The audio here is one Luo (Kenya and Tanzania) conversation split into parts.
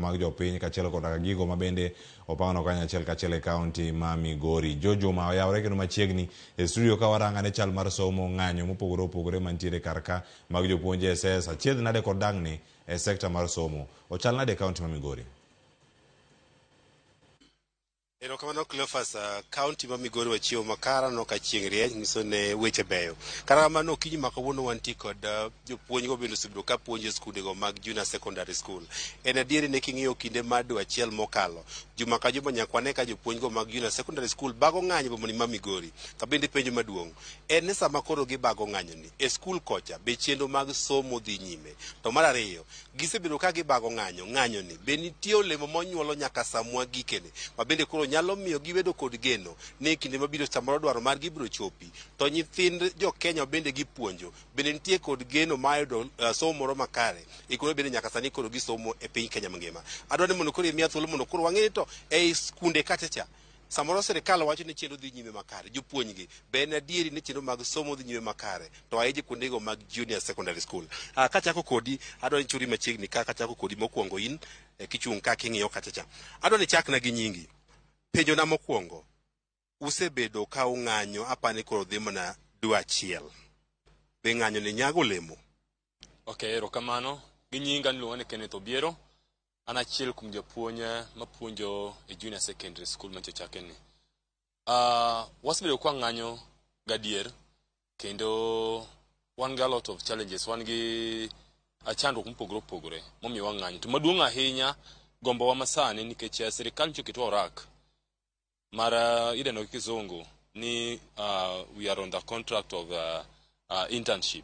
mag jopiny kaachiel koda gigo mabende opangno kanyachiel kachiel e kaunti ma Migori. Jo Juma oyawre kendo machiegni e studio ka warang'ane chal mar somo ng'anyo mopogore opogore mantiere kar ka mag jopuonj SS achiedh nade kod dang'ni e sekta mar somo. Ochal nade e kaunti ma Migori? Erokamano Cleophas, kaunti ma Migori wachiewo makara no ka chieng' rieny nyiso ne weche beyo. Kata kamano okinyi ma kawuono wantie kod jopuonj go bende osebedo ka puonjo e skunde go mag Junior Secondary School. En adieri ni king'iyo kinde mar dwe achiel mokalo, juma ka juma nyaka wane ka jopuonj go mag Junior Secondary School bago ng'anyo e bomani ma Migori. To bende penjo maduong' en ni sama koro gibago ng'anyo ni e skul kocha be chenro mag somo dhi nyime. To mar ariyo, gisebedo ka gibago ng'anyo ng'anyo ni be nitie olemo monyuolo nyaka samwa gikene ma bende koro nyalo miyo gibedo kod geno ni e kinde mabiro samoro dwaro margi ibiro chopi to nyithind jo Kenya bende gipuonjo bende nitie kod geno mar yudo somo moro makare e kuonde bende nyaka sani koro gisomo e piny Kenya mangima. Adwaro ni mondo koro imiya thuolo mondo koro wang'e ni to ei skunde kacha cha samoro sirikal wacho ni chenro dhi nyime makare jopuonjgi be en adieri ni chenro mag somo dhi nyime makare to ahinya kuondego mag junior secondary school. Kachako kodi adwa ni churi machiegni ka kachako kodi mokwongo in kichung' ka king'iyo kacha cha adwa ni chakna gi nyingi penjona mokwongo usebedo ka ung'anyo apani koro dhi mana dwe achiel be ng'anyo ni nyago olemo? Ok, erokamano. Gi nyinga niluonga ni Kenneth Obiero. An achiel kuom japuonj mapuonjo e junior secondary school mantie Chake ni. Wasebedo kwa ng'anyo gadier kendo wan gi a lot of challenges, wan gi chandruok mopogore opogore momiyo wang'anyo. To maduong' ahinya gombowa masani nikech sirikal nyocha oketwa orak mar idendo gi kizungu ni we are on the contract of internship.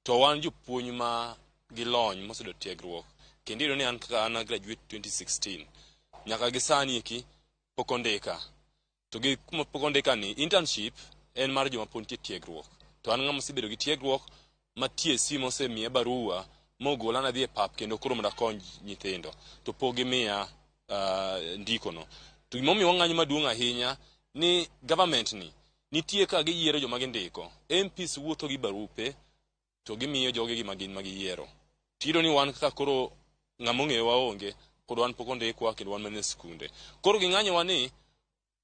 To wan jopuonj ma gi lony moseyudo tiegruok kendo iyudo ni an kaka an a graduate 2016 nyaka gi sani eki pok ondika. To gi kuma pok ondika ni internship en mar joma pod nitie tiegruok. To an ng'ama osebedo gi tiegruok ma TSC mosemiya barua mogola nadhi e pap kendo koro mondo akony nyithindo to pok gimiya ndikono. To gimomiyo wang'anyo maduong' ahinya ni government ni nitie ka giyiero joma gindiko. MPs wuotho gi barupe to gimiyo jogi gima gin ma giyiero. Tiyudo ni wan kaka koro ng'ama ong'eyowa onge, kod wan pok ondikwa kendo wan mana e skunde. Koro ging'anyowa ni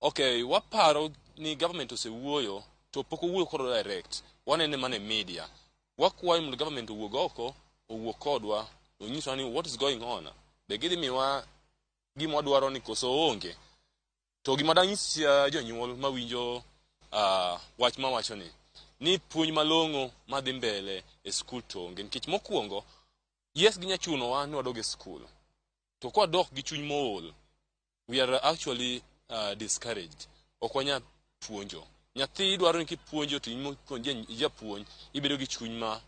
okay, waparo ni government osewuoyo to pok owuoyo kodwa direct. Wanene mana e media. Wakwayo mondo government owuog oko, owuo kodwa, onyiswa ni what is going on. Be gidhi miwa gima wadwaro ni koso onge. To gima danyis jonyuol mawinjo wach mawacho ni puonj malong'o madhi mbele e skul to onge nikech mokwongo yes ginya chunowa ni wadog e skul to kwadok gi chuny mool we are actually discouraged ok wanya puonjo nyathi dwaro ni kipuonjo to in japuonj ibedo gi chuny ma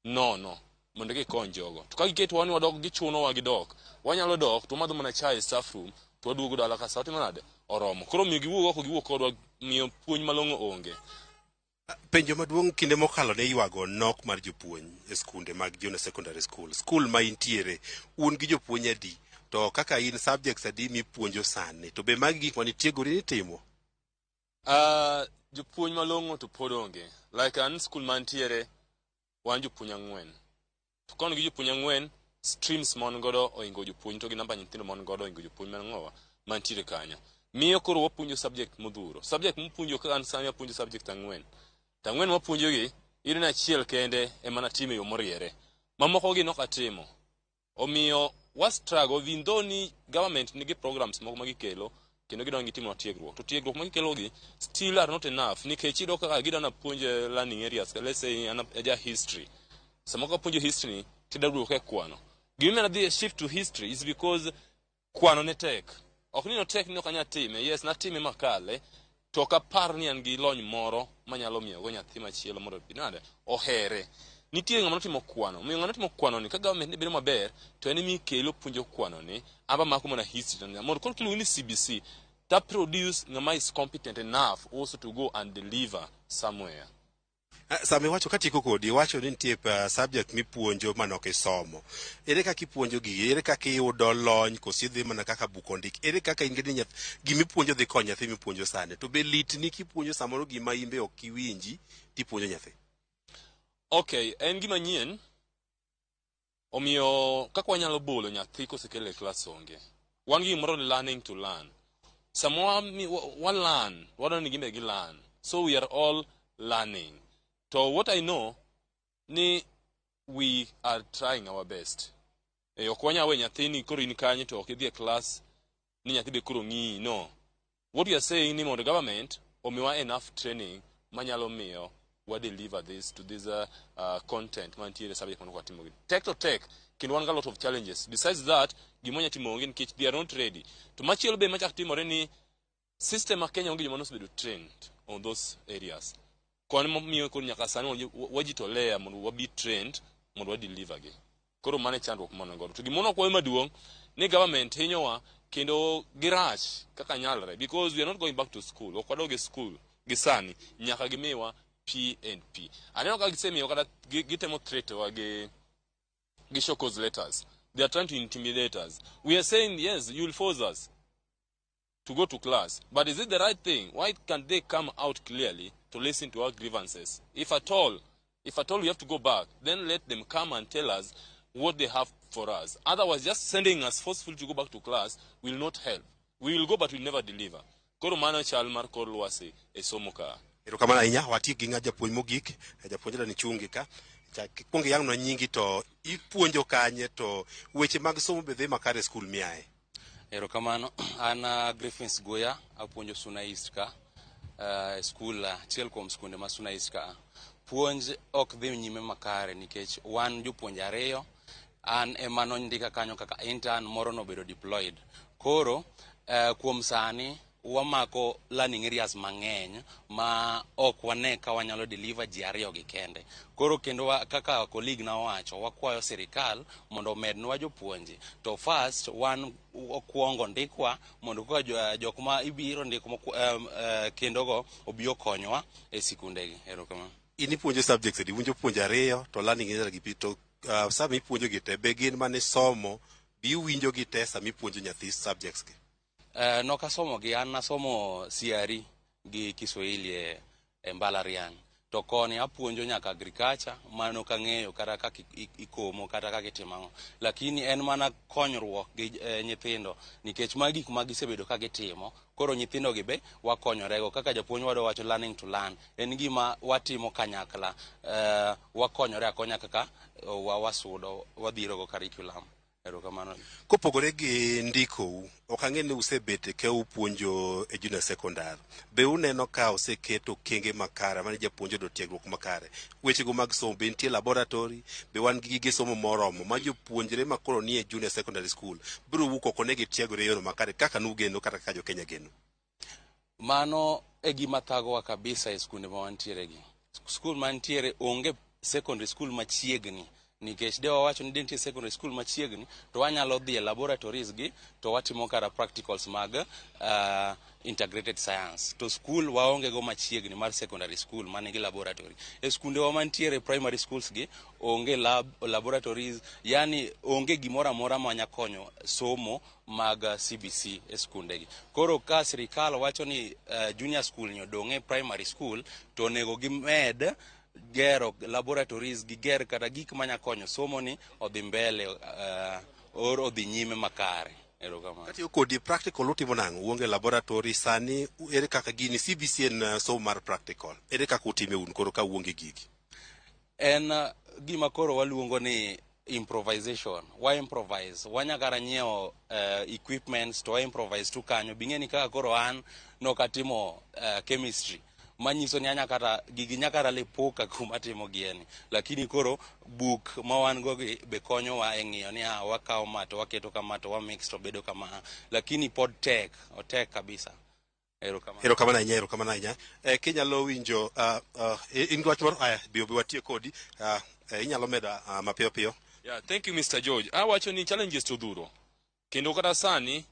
nono mondo gikony jogo to ka giketowa ni wadok gichunowa gi dok wanyalo dok to wamadho mana chai e staff room to waduogo dala ka sa watimo nade oromo koro miyo giwuog oko giwuog kodwa miyo puonj malong'o onge. Penjo maduong' kinde mokalo ne ywago nok mar jopuonj e skunde mag junior secondary school. Skul ma intiere, un gi jopuonj adi? To kaka in subjects adi mipuonjo sani? To be magi gik manitiegori ni timo? Jopuonj malong'o to pod onge. Like an skul mantiere wan jopuonj ang'wen. To ka wan gi jopuonj ang'wen, streams ma wan godo oingo jopuonj to gi namba nyithindo ma wan godo oingo jopuonj mang'owa mantiere kanyo. Miyo koro wapuonjo subject modhuro. Subject mopuonjo kaka an sani apuonjo subject ang'wen. To ang'wen mapuonjo gi, iyudo ni achiel kende ema natimo e yo moriere. Mamoko gi nok atimo. Omiyo wa struggle even though ni government nigi programs moko ma gikelo kendo gidwa gitimo tiegruok. To tiegruok ma gikelo gi still are not enough nikech iyudo kaka gidwa napuonj learning areas. Let's say an aja history. Sama kapuonjo history ni tidwa duoke e kwano. Gimomiyo nadhi shift to history is because kwano ne tek. Ok ni notek ni ok anyal time. Yes, natime makale. To ok apar ni an gi lony moro manyalo miyo go nyathi machielo mondo nade ohere. Nitie ng'ama notimo kwano. Omiyo ng'ama notimo kwano ni ka government ne bedo maber to en ema ikele opuonjo kwano ni amba mako mana history mondo koro kiluongo ni CBC ta produce ng'ama is competent enough also to go and deliver somewhere. Sama iwacho katieko kodi, iwacho ni nitie subject mipuonjo manok isomo. Ere kaka ipuonjo gigi? Ere kaka iyudo lony koso idhi mana kaka buk ondik? Ere kaka in gi gimipuonjo dhi konyo nyathi mipuonjo sani? To be litni kipuonjo samoro gima in be ok iwinji tipuonjo nyathi? Okay, en gima nyien. Omiyo kaka wanyalo bolo nyathi kosekele e klas onge. Wan gi gimoro ni learning to learn. Sama wa learn, wadwaro ni gin be gi learn. So we are all learning. To what I know ni we are trying our best. E, ok wanyal we nyathini koro in kanyo to ok idhi e klas ni nyathi be koro ng'iyi. No. What we are saying ni mondo government omiwa enough training manyalo miyo wa deliver this to this content mantiere subject mano kwatimo gi. Tek to tek, kendo wan ga lot of challenges. Besides that, gima wanya timo onge nikech they are not ready. To machielo be machak timore ni system ma Kenya onge joma nosebedo trained on those areas. Kwan momiyo koro nyaka sani wajitolea mondo wabi trained mondo wa deliver gi. Koro mano e chandruok ma wan godo. To gimoro kwayo maduong' ni government hinyowa kendo girach kaka nyalre because we are not going back to school. Ok wadog e school gi sani nyaka gimiwa P and P. Aneno ka gisemiyo kata gitemo threat wa gi show cause letters. They are trying to intimidate us. We are saying yes, you will force us to go to class. But is it the right thing? Why can't they come out clearly to listen to our grievances? If at all we have to go back, then let them come and tell us what they have for us. Otherwise, just sending us forcefully to go back to class will not help. We will go, but we'll never deliver. Koro mano chal mar kor lwasi e somo ka. Erokamano ahinya, watiek gi ng'a japuonj mogik, japuonj dani chungi ka. Chak ikwong iyangnwa nyingi to ipuonjo kanye to weche mag somo be dhi makare e skul miaye. Erokamano, an Griffins Guya, apuonjo Suna East ka, e skul achiel kuom skunde ma Suna East ka. Puonj ok dhi nyime makare nikech wan jopuonj ariyo, an ema nondika kanyo kaka intern, moro nobedo deployed. Koro, kuom sani wamako learning areas mang'eny ma ok wane ka wanyalo deliver ji ariyo gi kende. Koro kendo kaka colleague na owacho, wakwayo sirikal mondo omednwa jopuonje. To first, wan okwongo ndikwa mondo kaka jok ma ibiro ndiko kendo go obi okonywa e sikundegi. Erokamano. In ipuonjo subjects adi? Iwinjo puonjo ariyo to learning area gi pi to sama ipuonjo gi te be gin mane somo be iwinjo gi te sama ipuonjo nyathi subjects gi? Nokasomo gi an nasomo CRE gi Kiswahili e mbalariany. To koni apuonjo nyaka agriculture mano kang'eyo kata kaka ikomo kata kaka itimo ang'o. Lakini en mana konyruok gi nyithindo nikech magi gik ma gisebedo ka gitimo. Koro nyithindo gi be wakonyorego kaka japuonj wadwa wacho learning to learn en gima watimo kanyakla. Wakonyore akonya kaka wasudo wadhirogo curriculum. Erokamano. Kopogore gi ndikou, ok ang'e ni usebet ka upuonjo e junior secondary. Be uneno ka oseket okenge makare mane japuonj oyudo tiegruok makare? Wechego mag somo, be nitie laboratory, be wan gi gige somo moromo ma jopuonjre ma koro nie junior secondary school biro wuok oko ne gitiegore e yono makare kaka nugeno kata kaka jokenya geno? Mano e gima thagowa kabisa e skunde ma wantiere gi. Skul mantiere onge secondary school machiegni nikech de wawacho ni de nitie secondary school machiegni to wanyalo dhi e laboratories gi to watimo kara practicals mag integrated science to school waonge go machiegni mar secondary school manigi laboratory. E skundewa mantiere primary schools gi onge laboratories, yani onge gimoro amora manya konyo somo mag CBC e skundegi. Koro ka sirikal wacho ni junior school ni odong' e primary school to onego gimed gero laboratories, giger kata gik manya konyo somo ni odhi mbele or odhi nyime makare. Erokamano. Katiyo kodi practical utimo nang'o? Uonge laboratory sani ere kaka gini CBC en somo mar practical. Ere kaka utime un koro ka uonge gigi? En gima koro waluongo ni improvisation. Wa improvise, wanya kara nyiewo equipments to wa improvise tu kanyo. Bing'e ni kaka koro an nokatimo chemistry manyiso ni anya kata gigi nya kata lipuka kuma timo gieni, lakini koro buk ma wan go gi be konyowa e ng'iyo ni ah, wakawo ma to waketo kama to wa mix to bedo kama, lakini pod tek, otek kabisa. Erokamano. Erokamano ahinya, erokamano ahinya. Kinyalo winjo in gi wach moro aya bi obi watiek kodi inyalo medo mapiyo piyo. Yeah, thank you Mr. George. Awacho ni challenges to dhuro. Kendo kata sani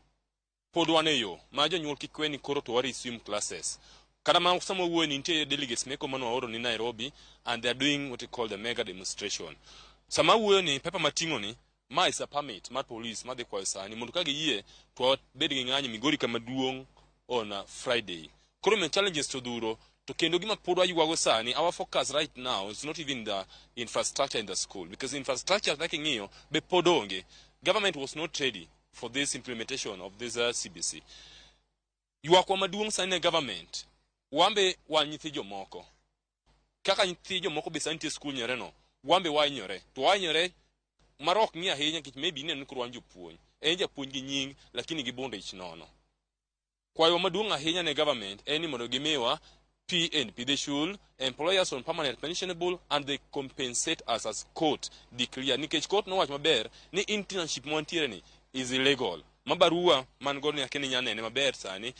pod wan e yo ma jonyuol kik we ni koro to wa resume classes. Kata ma sama wawuoyo ni nitie delegates meko mane waoro ni Nairobi and they are doing what we call the mega demonstration. Sama awuoyo ni paper mating'o ni ma is a permit mar police madhi kwayo sani mondo ka giyie to wabed gi ng'anyo Migori kama duong' on Friday. Koro miyo challenges to dhuro. To kendo gima pod waywago sani, our focus right now is not even the infrastructure in the school, because infrastructure kaka ing'iyo be pod onge. Government was not ready for this implementation of this CBC. Ywakwa maduong' sani ne government, wambe wan nyithi jomoko. Kaka nyithi jomoko be sani nitie e skul nyore no, wambe wahinyore. To wahinyore mar ok ng'i ahinya nikech maybe ineno ni koro wan jopuonj. En japuonj gi nying lakini gi bund ich nono. Kwayowa maduong' ahinya ne government en ni mondo gimiwa PNP. They should employ us on permanent pensionable and they compensate us as court declare. Nikech court nowacho maber ni internship mwantiere ni is illegal. Ma barua man godo ni akia ni inya nene maber sani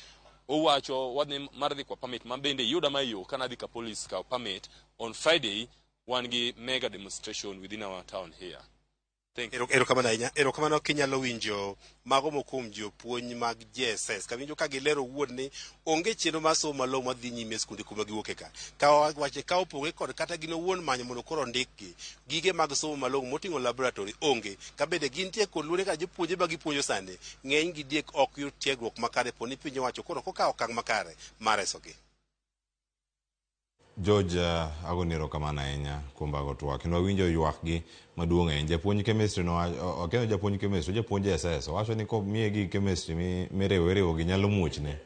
owacho wadhi mar dhi kwa permit ma bende yuda ma yo kana dhi ka police kawo permit on Friday wan gi mega demonstration within our town here. Thank you. Erokamano ahinya. Erokamano kinyalo winjo mago moko kuom jopuonj mag JSS. Kawinjo ka gilero wuon ni onge chenro mar somo malong'o madhi nyime e skunde kuma giwuoke ka. Ka wache ka opogore kod kata gin owuon manyo mondo koro ondikgi. Gige mag somo malong'o moting'o laboratory onge. Ka bende gintie kod luore ka jopuonje ma gipuonjo sani ng'eny gi diek ok yud tiegruok makare po ni piny owacho koro ok okawo okang' makare mar resogi. George, agoni erokamano ahinya kuom bago twak. Kendo wawinjo ywakgi maduong' ahinya. Japuonj chemistry no, ok en japuonj chemistry, japuonj SS. Owacho ni komiye gig chemistry miriwo iriwo gi nyalo muochne.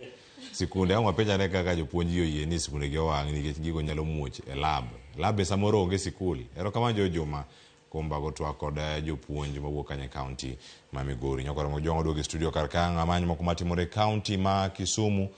Sikunde ang' wapenj ane kaka jopuonj gi oyie ni sikunde gi owang' nikech gigo nyalo muoch e lab. Lab be samoro onge sikul. Erokamano George Juma kuom bago twak kod jopuonj mawuok kanyo e kaunti ma Migori. Nyakoro Mojwang' oduogo e studio kar ka ang' amany moko matimore e kaunti ma Kisumu.